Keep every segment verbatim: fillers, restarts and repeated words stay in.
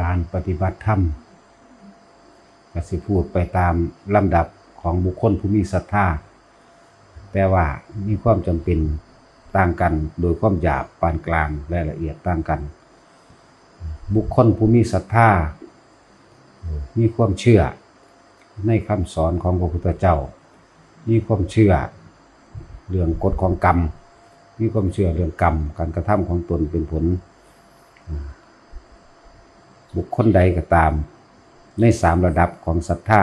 การปฏิบัติธรรม ก็สิพูดไปตามลำดับของบุคคลผู้มีศรัทธา แต่ว่ามีความจำเป็นต่างกัน โดยความหยาบ ปานกลาง และละเอียดต่างกัน บุคคลผู้มีศรัทธา มีความเชื่อในคำสอนของพระพุทธเจ้า มีความเชื่อเรื่องกฎของกรรม มีความเชื่อเรื่องกรรม การกระทำของตนเป็นผล บุคคลใดก็ตาม ในสามระดับของศรัทธา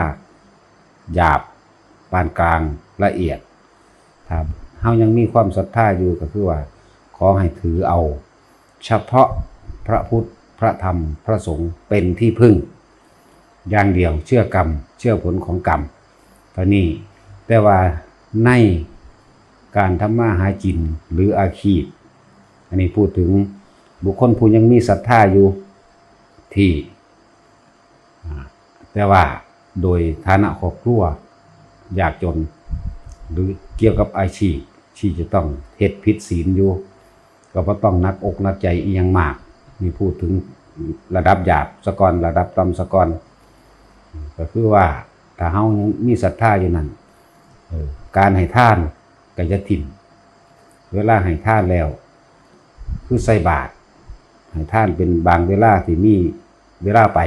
หยาบ ปานกลาง ละเอียด ถ้าเฮายังมีความศรัทธาอยู่ก็คือว่า ขอให้ถือเอาเฉพาะพระพุทธ พระธรรม พระสงฆ์เป็นที่พึ่งอย่างเดียว เชื่อกรรม เชื่อผลของกรรม เท่านี้ แต่ว่าในการทำมาหากินหรืออาชีพ อันนี้พูดถึงบุคคลผู้ยังมีศรัทธาอยู่ที่ อ่า แต่ว่าโดยฐานะครอบครัวยากจน หรือเกี่ยวกับอาชีพที่จะต้องเฮ็ดผิดศีลอยู่ ก็บ่ต้องหนักอกหนักใจอิหยังมาก นี่พูดถึงระดับหยาบซะก่อน ระดับต่ำซะก่อน ก็คือว่าถ้าเฮายังมีศรัทธาอยู่นั่น เออ การให้ทานก็อย่าถิ่ม เวลาให้ทานแล้ว คือใส่บาตร ให้ทานเป็นบางเวลาที่มีเวลาไป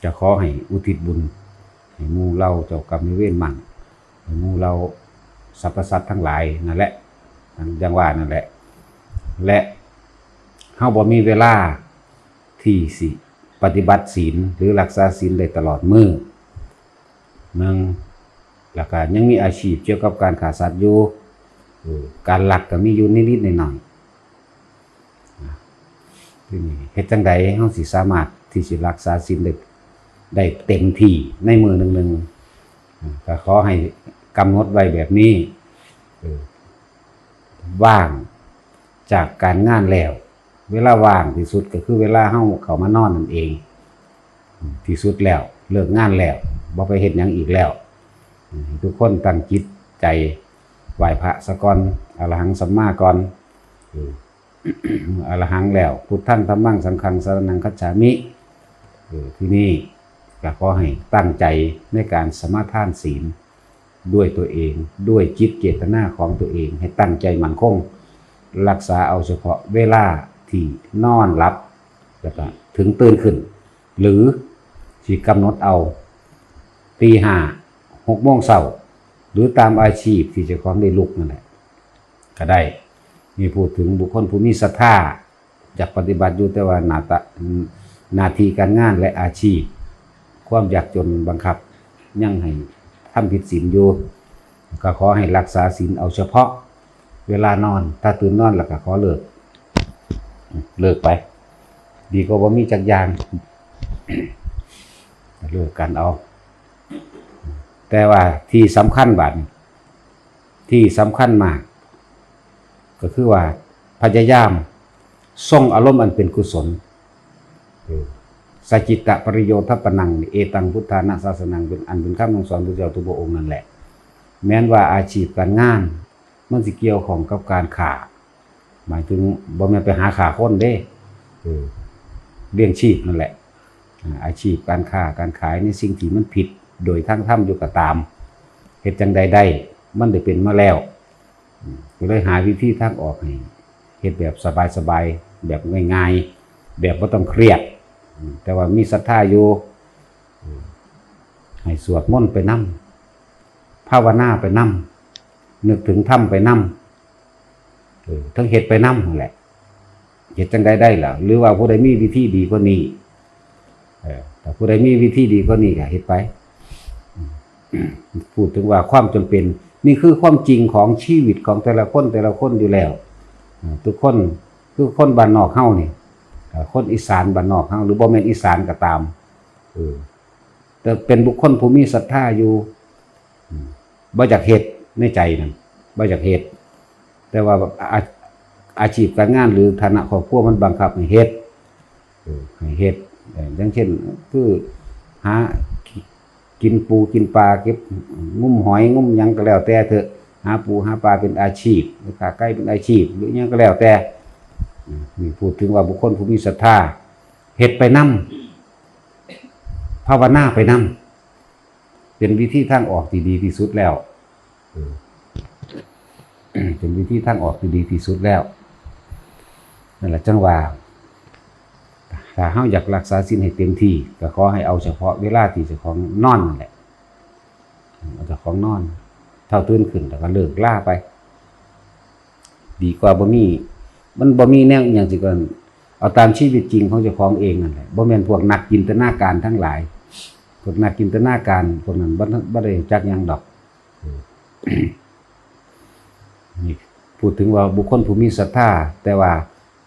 จะขอให้อุทิศบุญให้หมู่เหล่าเจ้ากรรมนายเวรมั่ง ให้หมู่เหล่าสรรพสัตว์ทั้งหลายนั่นแหละ อย่างว่านั่นแหละ และเฮาบ่มีเวลาที่สิปฏิบัติศีลหรือรักษาศีลได้ตลอดมื้อ หนึ่ง แล้วก็ยังมีอาชีพเกี่ยวกับการฆ่าสัตว์อยู่ เออ การลักก็มีอยู่นิดๆหน่อยๆ นะ ทีนี้เฮ็ดจั่งใดเฮาสิสามารถที่สิรักษาศีลได้ ได้เต็มที่ในมื้อหนึ่งๆ อ่า ก็ขอให้กำหนดไว้แบบนี้ เออ ว่างจากการงานแล้ว เวลาว่างที่สุดก็คือเวลาเฮาเข้ามานอนนั่นเอง ที่สุดแล้ว เลิกงานแล้ว บ่ไปเฮ็ดหยังอีกแล้ว ให้ทุกคนตั้งจิตใจไหว้พระซะก่อน อรหังสัมมาก่อน เออ เมื่ออรหังแล้ว พุทธัง ธัมมัง สังฆัง สรณัง คัจฉามิ เออ ทีนี้ก็ขอให้ตั้งใจในการสมาทานศีล ด้วยตัวเอง ด้วยจิตเจตนาของตัวเอง ให้ตั้งใจมั่นคง รักษาเอาเฉพาะเวลาที่นอนหลับ แล้วก็ถึงตื่นขึ้น หรือสิกำหนดเอาตีห้า หกโมงเช้า หรือตามอาชีพที่เจ้าของได้ลุกนั่นแหละ ก็ได้ นี่พูดถึงบุคคลผู้มีศรัทธา อยากปฏิบัติอยู่ แต่ว่าหน้าตา หน้าที่การงานและอาชีพ ความยากจนบังคับ ยังให้ทำผิดศีลอยู่ ก็ขอให้รักษาศีลเอาเฉพาะเวลานอน ถ้าตื่นนอนแล้วก็ขอเลิก เลิกไป ดีกว่าบ่มีจักอย่าง เลิกกันเอา แต่ว่าที่สำคัญบัดนี้ ที่สำคัญมาก ก็คือว่าพยายามทรงอารมณ์อันเป็นกุศล เออ สัจจิตตปริโยธปนัง เอตังพุทธานะสาสนัง เป็นอันเป็นคำสั่งสอนพระเจ้าทุกพระองค์นั่นแหละ แม้นว่าอาชีพการงาน มันสิเกี่ยวข้องกับการฆ่า หมายถึงบ่แม่นไปหาฆ่าคนเด้ เออ เลี้ยงชีพนั่นแหละ อ่า อาชีพการค้าการขายในสิ่งที่มันผิดโดยทางธรรมอยู่ก็ตาม เฮ็ดจั่งใดได้ มันได้เป็นมาแล้ว อืม ก็เลยหาวิธีทางออกให้เฮ็ดแบบสบายๆ แบบง่ายๆ แบบบ่ต้องเครียด อืม แต่ว่ามีศรัทธาอยู่ อืม ให้สวดมนต์ไปนำ ภาวนาไปนำ นึกถึงธรรมไปนำ เออ ทั้งเฮ็ดไปนำนั่นแหละ เฮ็ดจั่งใดได้ล่ะ หรือว่าผู้ใดมีวิธีดีกว่านี้ เออ ถ้าผู้ใดมีวิธีดีกว่านี้ก็เฮ็ดไป อืม พูดถึงว่าความจำเป็น นี่คือความจริงของชีวิตของแต่ละคน แต่ละคนอยู่แล้ว เออ ทุกคน คือคนบ้านนอกเฮานี่ เออ คนอีสานบ้านนอกเฮา หรือบ่แม่นอีสานก็ตาม เออ แต่เป็นบุคคลผู้มีศรัทธาอยู่ อืม บ่อยากเฮ็ด ในใจนั่น บ่อยากเฮ็ด แต่ว่าแบบอา-, อาชีพการงานหรือฐานะครอบครัวมันบังคับให้เฮ็ด เออ ให้เฮ็ด เออ อย่างเช่น คือหากินปูกินปลา เก็บงมหอยงมหยังก็แล้วแต่เถอะ หาปูหาปลาเป็นอาชีพ หรือค้าไก่เป็นอาชีพ หรือหยังก็แล้วแต่ อืม นี่พูดถึงว่าบุคคลผู้มีศรัทธา เฮ็ดไปนำ ภาวนาไปนำ เป็นวิธีทางออกที่ดีที่สุดแล้ว เออ เป็นวิธีทางออกที่ดีที่สุดแล้ว นั่นแหละจั่งว่า ถ้าเฮาอยากรักษาศีลให้เต็มที่ ก็ขอให้เอาเฉพาะเวลาที่เจ้าของนอนนั่นแหละ เอาเจ้าของนอน เท่าตื่นขึ้นแล้วก็เลิกลาไป ดีกว่าบ่มี มันบ่มีแนวอิหยังสิก่อน เอาตามชีวิตจริงของเจ้าของเองนั่นแหละ บ่แม่นพวกนักจินตนาการทั้งหลาย พวกนักจินตนาการพวกนั้นบ่ บ่ได้รู้จักหยังดอก เออ นี่พูดถึงว่าบุคคลผู้มีศรัทธา แต่ว่า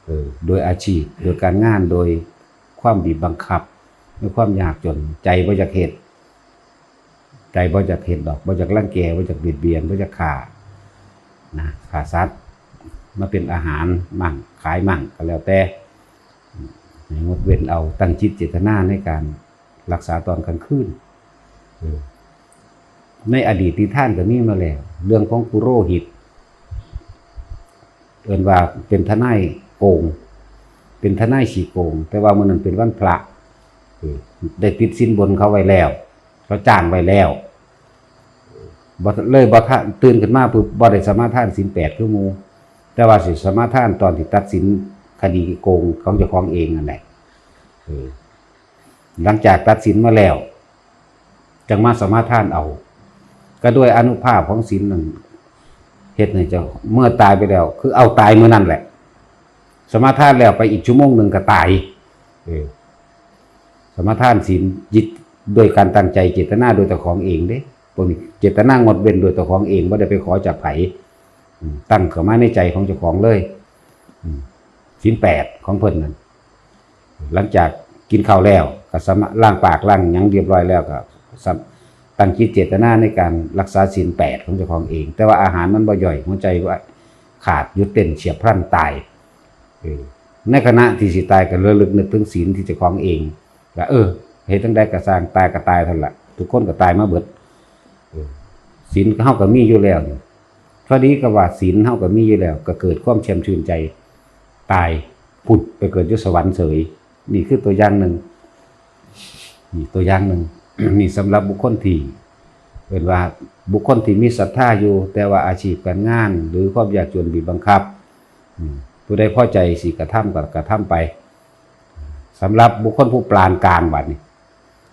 เออ โดยอาชีพ โดยการงาน โดยความบีบบังคับ ด้วยความยากจน ใจบ่อยากเฮ็ด ใจบ่อยากเฮ็ดดอก บ่อยากรังแก บ่อยากเบียดเบียน บ่อยากฆ่า นะ ฆ่าสัตว์ มาเป็นอาหารมั่ง ขายมั่ง ก็แล้วแต่ ให้งดเว้นเอา ตั้งจิตเจตนาในการรักษาตอนกลางคืน เออ ในอดีตนิทานก็มีมาแล้ว เรื่องของปุโรหิต เอิ้นว่าเป็นทนายโกง เป็นทนายขี้โกง แต่ว่ามื้อนั้นเป็นวันพระ เออ ได้ติดสินบนเขาไว้แล้ว เขาจ้างไว้แล้ว บ่ เลยบ่ทัน ตื่นขึ้นมาปุ๊บ บ่ได้สมาทานศีลแปดคือหมู่ แต่ว่าสิสมาทานตอนที่ตัดสินคดีโกงของเจ้าของเองนั่นแหละ เออ หลังจากตัดสินมาแล้ว จั่งมาสมาทานเอา ก็ด้วยอานุภาพของศีลนั่น เฮ็ดให้เจ้า เมื่อตายไปแล้ว คือเอาตายมื้อนั้นแหละ สมาทานแล้วไปอีกชั่วโมงหนึ่งก็ตาย เออ สมาทานศีลจิต ด้วยการตั้งใจเจตนาโดยเจ้าของเองเด้ พวกนี้เจตนางดเว้นโดยเจ้าของเอง บ่ได้ไปขอจากไผ อืม ตั้งเข้ามาในใจของเจ้าของเลย อืม ศีลแปดของเพิ่นนั่น หลังจากกินข้าวแล้วก็สามารถล้างปากล้างหยังเรียบร้อยแล้วก็สาม- ตั้งจิตเจตนาในการรักษาศีลแปดของเจ้าของเอง แต่ว่าอาหารมันบ่ย่อย หัวใจว่าขาด หยุดเต้นเฉียบพลันตาย เออ ในขณะที่สิตายก็ระลึกนึกถึงศีลที่เจ้าของเอง ว่า เออ เฮ็ดจั่งใดก็ซ่าง ตายก็ตายเท่านั้นล่ะ ทุกคนก็ตายมาเบิด เออ ศีลเฮาก็มีอยู่แล้วนี่ พอดีกับว่าศีลเฮาก็มีอยู่แล้ว ก็เกิดความแช่มชื่นใจ ตาย พุดไปเกิดอยู่สวรรค์เฉย นี่คือตัวอย่างหนึ่ง นี่ตัวอย่างหนึ่ง นี่สำหรับบุคคลที่ เอิ้นว่าบุคคลที่มีศรัทธาอยู่ แต่ว่าอาชีพการงาน หรือความยากจนบีบบังคับ อืม ผู้ใดพอใจสิกระทำก็กระทำไป สำหรับบุคคลผู้ปานกลางบัดนี้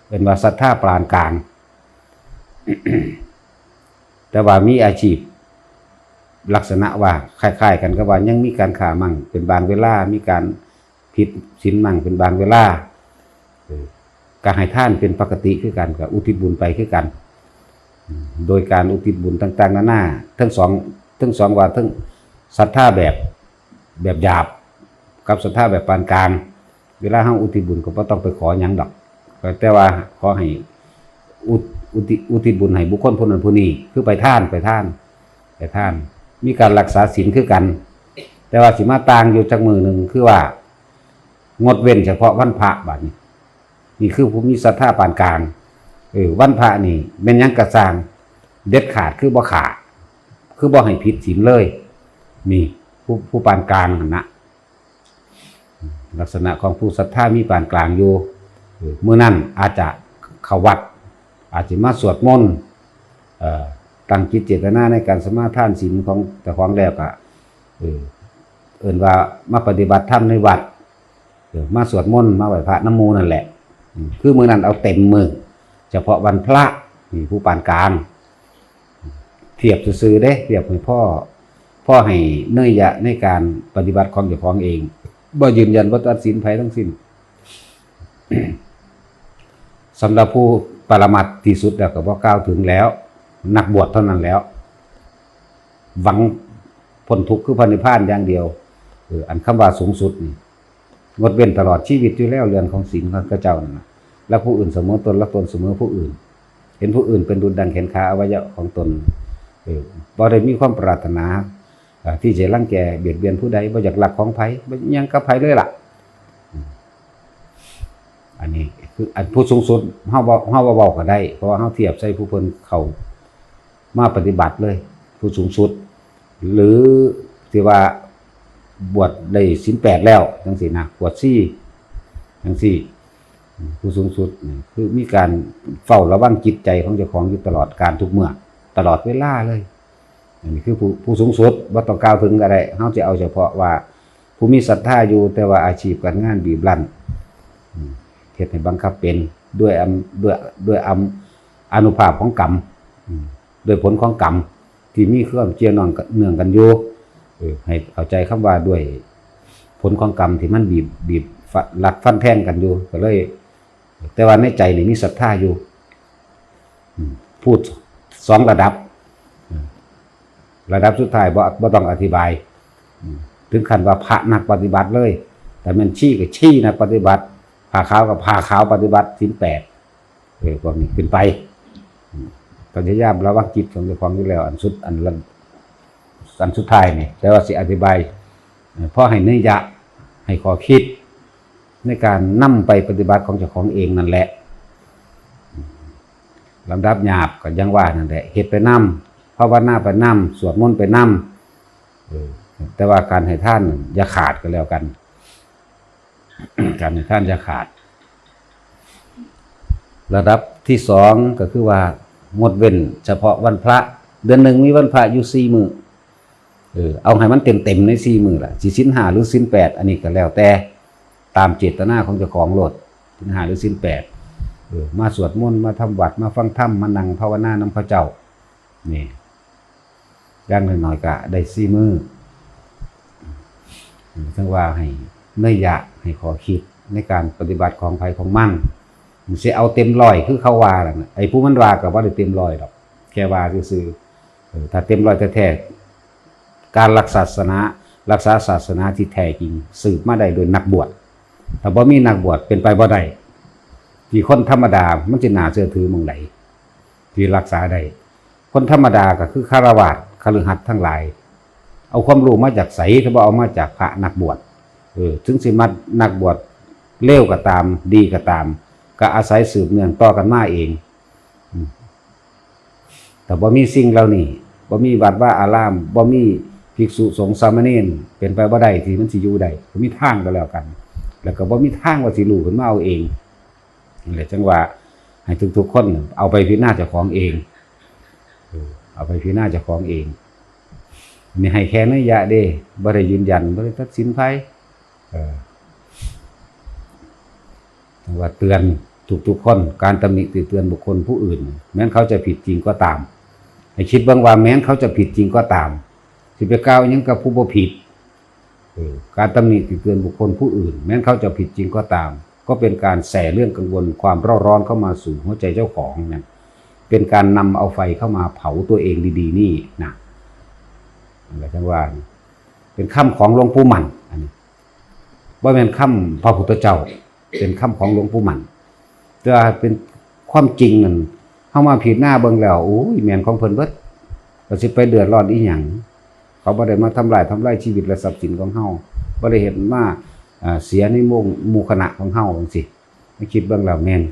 เอิ้นว่าศรัทธาปานกลาง แต่ว่ามีอาชีพลักษณะว่าคล้ายๆกันกับว่ายังมีการฆ่ามั่งเป็นบางเวลา มีการผิดศีลมั่งเป็นบางเวลา เออ ก็ให้ทานเป็นปกติคือกัน ก็อุทิศบุญไปคือกัน อืม โดยการอุทิศบุญต่างๆนานา ทั้งสอง ทั้งสองว่าทั้งศรัทธาแบบ แบบหยาบ กับศรัทธาแบบปานกลาง เวลาเฮาอุทิศบุญก็บ่ต้องไปขอหยังดอก ก็แต่ว่าขอให้อุทิ- อุทิ- อุทิศบุญให้บุคคลผู้นั้นผู้นี้ คือไปทาน ไปทาน ไปทาน มีการรักษาศีลคือกัน แต่ว่าสิมาต่างอยู่จักมื้อหนึ่ง คือว่า งดเว้นเฉพาะวันพระบัดนี้ นี่คือผู้มีศรัทธาปานกลาง เออ วันพระนี่แม่นหยังกะซ่าง เด็ดขาดคือบ่ฆ่า คือบ่ให้ผิดศีลเลย นี่ ผู้- ผู้ปานกลางหั่นนะ ลักษณะของผู้ศรัทธามีปานกลางอยู่ เออ มื้อนั้นอาจจะเข้าวัด อาจจะมาสวดมนต์ เอ่อ ตั้งจิตเจตนาในการสมาทานศีลของเจ้าของแล้วก็ เออ เอิ้นว่ามาปฏิบัติธรรมในวัด เออ มาสวดมนต์มาไหว้พระนำหมู่นั่นแหละ อืม คือมื้อนั้นเอาเต็มมื้อ เฉพาะวันพระ นี่ผู้ปานกลาง เทียบซื่อๆเด้ เทียบให้พ่อ พ่อให้เนยยะในการปฏิบัติของเจ้าของเอง บ่ยืนยัน บ่ตัดสินไผทั้งสิ้น สำหรับผู้ปรมัตถ์ที่สุดแล้วก็บ่กล่าวถึงแล้ว นักบวชเท่านั้นแล้ว หวังพ้นทุกข์คือพระนิพพานอย่างเดียว เออ อันคำว่าสูงสุดนี่ งดเว้นตลอดชีวิตอยู่แล้ว เรื่องของศีลของเขาเจ้านั่นน่ะ และผู้อื่นเสมอตน และตนเสมอผู้อื่น เห็นผู้อื่นเป็นดุจดังแขนขาอวัยวะของตน เออ บ่ได้มีความปรารถนา อ่า ที่จะรังแกเบียดเบียนผู้ใด บ่อยากลักของไผ บ่หยังกับไผเลยล่ะ อืม อันนี้คืออันผู้สูงสุด เฮาบ่- เฮาบ่เว้าก็ได้ เพราะว่าเฮาเทียบใส่ผู้เพิ่นเข้ามาปฏิบัติเลย ผู้สูงสุด หรือที่ว่าบวชได้ศีลแปดแล้วจังซี่นะ บวชชี จั่งซี้ ผู้สูงสุดนี่คือมีการเฝ้าระวังจิตใจของเจ้าของอยู่ตลอดกาลทุกเมื่อ ตลอดเวลาเลย อันนี้คือผู้ผู้สูงสุด บ่ต้องกล่าวถึงก็ได้ เฮาสิเอาเฉพาะว่าผู้มีศรัทธาอยู่ แต่ว่าอาชีพการงานบีบรั้น อืม เฮ็ดให้บังคับเป็นด้วยอำ ด้วย ด้วยอำ อานุภาพของกรรม อืม ด้วยผลของกรรมที่มีความเกี่ยวเนื่องกัน เนื่องกันอยู่ เออ ให้เข้าใจคำว่าด้วยผลของกรรมที่มันบีบ บีบฟัน รัดฟันแทงกันอยู่ ก็เลย แต่ว่าในใจนี่มีศรัทธาอยู่ อืม พูดสองระดับ อืม ระดับสุดท้ายบ่ บ่ต้องอธิบาย อืม ถึงขั้นว่าพระนักปฏิบัติเลย แต่แม่นชีก็ชีนักปฏิบัติ ผ้าขาวก็ผ้าขาวปฏิบัติศีลแปด เออ พวกนี้ขึ้นไป อืม พยายามระวังจิตของเจ้าของอยู่แล้ว อันสุด อันละ อันสุดท้ายนี่ แต่ว่าสิอธิบาย เอ่อ พอให้นัยยะ ให้ข้อคิด ในการนำไปปฏิบัติของเจ้าของเองนั่นแหละ ลำดับหยาบก็ยังว่านั่นแหละ เฮ็ดไปนำ ภาวนาไปนำ สวดมนต์ไปนำ เออ แต่ว่าการให้ทานนั่นอย่าขาดก็แล้วกัน การให้ทานอย่าขาด ระดับที่สองก็คือว่างดเว้นเฉพาะวันพระ เดือนหนึ่งมีวันพระอยู่สี่มื้อ เออ เอาให้มันเต็มๆในสี่มื้อล่ะ สิศีลห้าหรือศีลแปด อันนี้ก็แล้วแต่ตามเจตนาของเจ้าของโลด ศีลห้าหรือศีลแปด เออ มาสวดมนต์ มาทำวัตร มาฟังธรรม มานั่งภาวนานำเขาเจ้า นี่ อย่างน้อยๆก็ได้สี่มื้อ อืม ถึงว่าให้นัยยะ ให้ข้อคิดในการปฏิบัติของไผของมัน มันสิเอาเต็มร้อยคือเขาว่านั่นน่ะ ไอ้ผู้มันว่าก็บ่ได้เต็มร้อยดอก แค่ว่าซื่อๆ เออ ถ้าเต็มร้อยแท้ๆ การรักศาสนา รักษาศาสนาที่แท้จริง สืบมาได้โดยนักบวช ถ้าบ่มีนักบวชเป็นไปบ่ได้ ที่คนธรรมดามันสิน่าเชื่อถือหม่องใด ที่รักษาได้ คนธรรมดาก็คือฆราวาส คฤหัสถ์ทั้งหลาย เอาความรู้มาจากไส ถ้าบ่เอามาจากพระนักบวช เออ ถึงสิมานักบวชเลวก็ตาม ดีก็ตาม ก็อาศัยสืบเนื่องต่อกันมาเอง อืม แต่บ่มีสิ่งเหล่านี้ บ่มีวัดวาอาราม บ่มีภิกษุสงฆ์สามเณร เป็นไปบ่ได้ที่มันสิอยู่ได้ บ่มีทางก็แล้วกัน แล้วก็บ่มีทางว่าสิรู้ขึ้นมาเอาเอง นั่นแหละจั่งว่าให้ทุกๆคนเอาไปพิจารณาเจ้าของเอง เออ เอาไปพิจารณาเจ้าของเอง นี่ให้แค่นัยยะเด้ บ่ได้ยืนยัน บ่ได้ตัดสินไผ เออ ว่าเตือนทุกๆคน การตำหนิติเตือนบุคคลผู้อื่น แม้นเขาจะผิดจริงก็ตาม ให้คิดเบิ่งว่าแม้นเขาจะผิดจริงก็ตาม สิไปกล่าวหยังกับผู้บ่ผิด เออ การตำหนิติเตือนบุคคลผู้อื่น แม้นเขาจะผิดจริงก็ตาม ก็เป็นการแส่เรื่องกังวลความเร่าร้อนเข้ามาสู่หัวใจเจ้าของนั่น เป็นการนำเอาไฟเข้ามาเผาตัวเองดีๆนี่นะ นั่นแหละจั่งว่า เป็นคำของหลวงปู่มั่น อันนี้ บ่แม่นคำพระพุทธเจ้า เป็นคำของหลวงปู่มั่น แต่ว่าเป็นความจริงนั่น เฮามาพิจารณาเบิ่งแล้ว โอ้ย แม่นของเพิ่นเบิด ก็สิไปเดือดร้อนอีหยัง เขาบ่ได้มาทำลาย ทำลายชีวิตและทรัพย์สินของเฮา บ่ได้เฮ็ดมา อ่า เสียในหมู่ หมู่คณะของเฮาจั่งซี้ มาคิดเบิ่งแล้วแม่น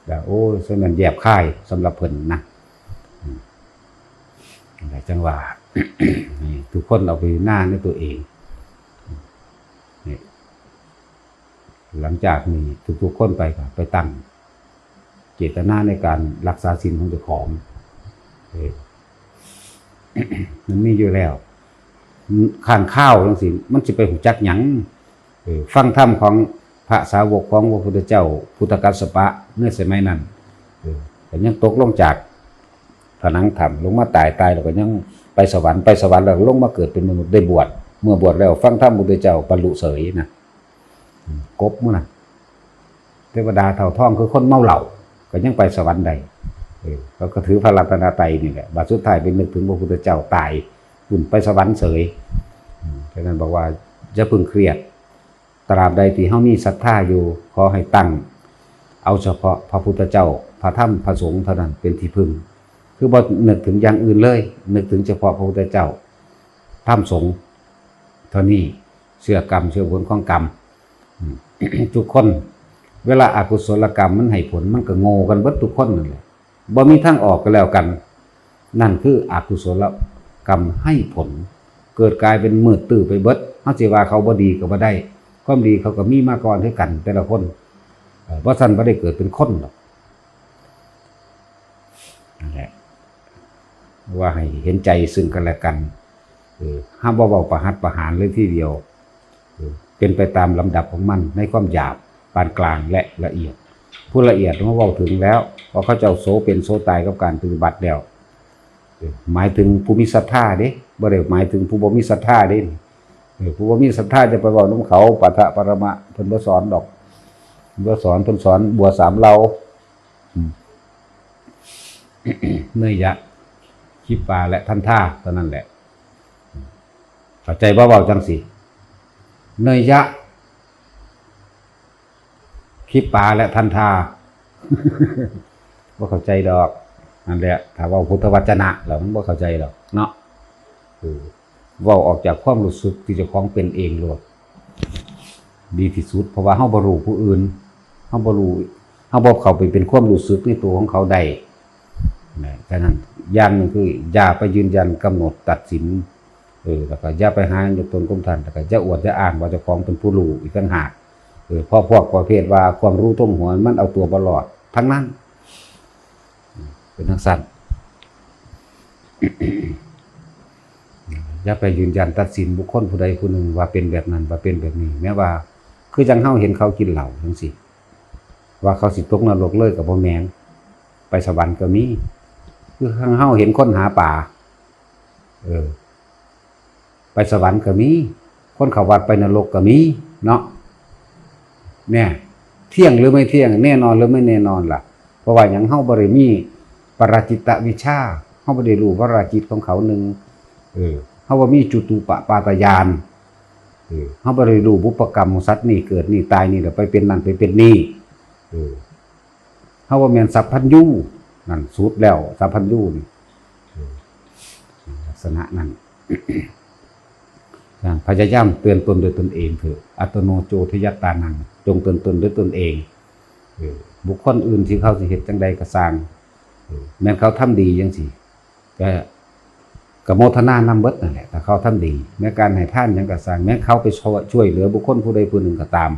แล้ว โอ้ย ส่ำนั้นแยบคายสำหรับเพิ่นนะ อืม นั่นแหละจั่งว่า ให้ทุกคนเอาไปพิจารณาในตัวเอง นี่ หลังจากนี้ทุกๆคนไปก็ไปตั้งเจตนาในการรักษาศีลของเจ้าของ เออ มันมีอยู่แล้ว ค้างคาวจั่งซี้ มันสิไปฮู้จักหยัง เออ ฟังธรรมของพระสาวกของพระพุทธเจ้า พุทธกัสสปะ ในสมัยนั้น เออ ก็ยังตกลงจากผนังถ้ำลงมาตาย ตายแล้วก็ยังไปสวรรค์ ไปสวรรค์แล้วลงมาเกิดเป็นมนุษย์ได้บวช เมื่อบวชแล้วฟังธรรมพระพุทธเจ้าบรรลุเสยนะ อืม กบหมู่นั้น เทวดาเต่าทองคือคนเมาเหล้า ก็ยังไปสวรรค์ได้ เออ เขาก็ถือพระรัตนตรัยนี่แหละ บัดสุดท้ายไปนึกถึงพระพุทธเจ้าตาย ขึ้นไปสวรรค์เสย อืม ฉะนั้นบอกว่าอย่าเพิ่งเครียด ตราบใดที่เฮามีศรัทธาอยู่ ขอให้ตั้งเอาเฉพาะพระพุทธเจ้า พระธรรม พระสงฆ์เท่านั้นเป็นที่พึ่ง คือบ่นึกถึงอย่างอื่นเลย นึกถึงเฉพาะพระพุทธเจ้า ธรรม สงฆ์ เท่านี้ เชื่อกรรม เชื่อผลของกรรม อืม ทุกคน เวลาอกุศลกรรมมันให้ผล มันก็โง่กันเบิดทุกคนนั่นแหละ บ่มีทางออกก็แล้วกัน นั่นคืออกุศลกรรมให้ผล เกิดกลายเป็นมืดตื้อไปเบิด เฮาสิว่าเขาบ่ดีก็บ่ได้ ความดีเขาก็มีมาก่อนคือกันแต่ละคน เอ่อ บ่ซั้นบ่ได้เกิดเป็นคนดอก นั่นแหละ ว่าให้เห็นใจซึ่งกันและกัน เออ ห้ามบ่เว้าประหัตประหารเลยทีเดียว เออ เป็นไปตามลำดับของมันในความหยาบ ปานกลาง และละเอียด ผู้ละเอียดมาเว้าถึงแล้ว เพราะเขาเจ้าโสเป็นโสตายกับการปฏิบัติแล้ว เออ หมายถึงผู้มีศรัทธาเด้ บ่ได้หมายถึงผู้บ่มีศรัทธาเด้ เออ ผู้บ่มีศรัทธาจะไปเว้านำเขา ปะทะปรมะ เพิ่นบ่สอนดอก เพิ่นบ่สอน เพิ่นสอนบัวสามเหล่า อืม เนยยะ คิปปา และทันทา เท่านั้นแหละ เข้าใจบ่ เว้าจั่งซี้ เนยยะ คิปปา และทันทา บ่เข้าใจดอก นั่นแหละ ถ้าเว้าพุทธวจนะแล้วมันบ่เข้าใจดอกเนาะ เออ เว้าออกจากความรู้สึกที่เจ้าของเป็นเองโลด ดีที่สุด เพราะว่าเฮาบ่รู้ผู้อื่น เฮาบ่รู้ เฮาบ่เข้าไปเป็นความรู้สึกในตัวของเขาได้ นะ ฉะนั้นอย่างหนึ่งคืออย่าไปยืนยันกำหนดตัดสิน เออ แล้วก็อย่าไปหายกตนข่มท่าน แล้วก็อย่าอวดอย่าอ้างว่าเจ้าของเป็นผู้รู้อีกต่างหาก เออ เพราะพวกประเภทว่าความรู้ท่วมหัวมันเอาตัวบ่รอดทั้งนั้น เป็นจั่งซั้น อย่าไปยืนยันตัดสินบุคคลผู้ใดผู้หนึ่งว่าเป็นแบบนั้น ว่าเป็นแบบนี้ แม้ว่า คือจั่งเฮาเห็นเขากินเหล้าจั่งซี้ ว่าเขาสิตกนรกเลยก็บ่แม่น ไปสวรรค์ก็มี คือจั่งเฮาเห็นคนหาปลา เออ ไปสวรรค์ก็มี คนเข้าวัดไปนรกก็มีเนาะ เนี่ย เที่ยงหรือไม่เที่ยง แน่นอนหรือไม่แน่นอนล่ะ เพราะว่าหยัง เฮาบ่ได้มีปราจิตตวิชชา เฮาบ่ได้รู้วราจิตของเขาหนึ่ง เออ เฮาบ่มีจุตูปปาตญาณ เออ เฮาบ่ได้รู้บุพกรรมของสัตว์นี่เกิดนี่ตายนี่แล้วไปเป็นนั่นไปเป็นนี่ เออ เฮาบ่แม่นสัพพัญญู นั่นสุดแล้วสัพพัญญูนี่ เออ ลักษณะนั้น พยายามเตือนตนด้วยตนเองเถอะ อัตโนโจทยัตตานัง จงเตือนตนด้วยตนเอง เออ บุคคลอื่นที่เขาสิเฮ็ดจั่งใดก็ซ่าง เออ แม่นเขาทำดีจั่งซี้ ก็ ก็โมทนานำเบิดนั่นแหละ ถ้าเขาทำดี แม้การให้ทานหยังก็ซ่าง แม้เขาไปช่วย ช่วยเหลือบุคคลผู้ใดผู้หนึ่งก็ตาม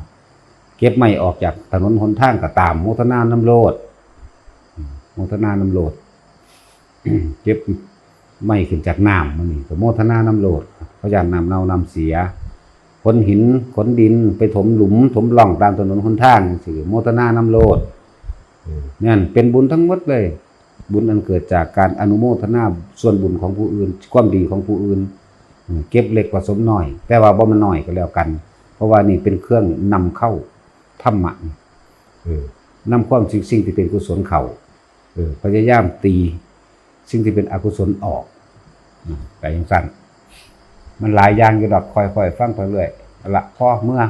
เก็บไม้ออกจากถนนหนทางก็ตาม โมทนานำโลด อืม โมทนานำโลด เก็บไม้ขึ้นจากน้ำ มื้อนี้ก็โมทนานำโลด เพราะย้านน้ำเน่าน้ำเสีย ขนหิน ขนดิน ไปถมหลุม ถมร่องตามถนนหนทางจั่งซี้ โมทนานำโลด เออ นั่นเป็นบุญทั้งหมดเลย บุญอันเกิดจากการอนุโมทนาส่วนบุญของผู้อื่น ความดีของผู้อื่น อืม เก็บเล็กผสมน้อย แต่ว่าบ่แม่นน้อยก็แล้วกัน เพราะว่านี่เป็นเครื่องนำเข้าธรรมะ เออ นำความสิ่ง สิ่งที่เป็นกุศลเข้า เออ พยายามตีสิ่งที่เป็นอกุศลออก อืม ไปจั่งซั้น มันหลายอย่างอยู่ดอก ค่อยๆ ฟังไปเรื่อย เอาละ พอเมือ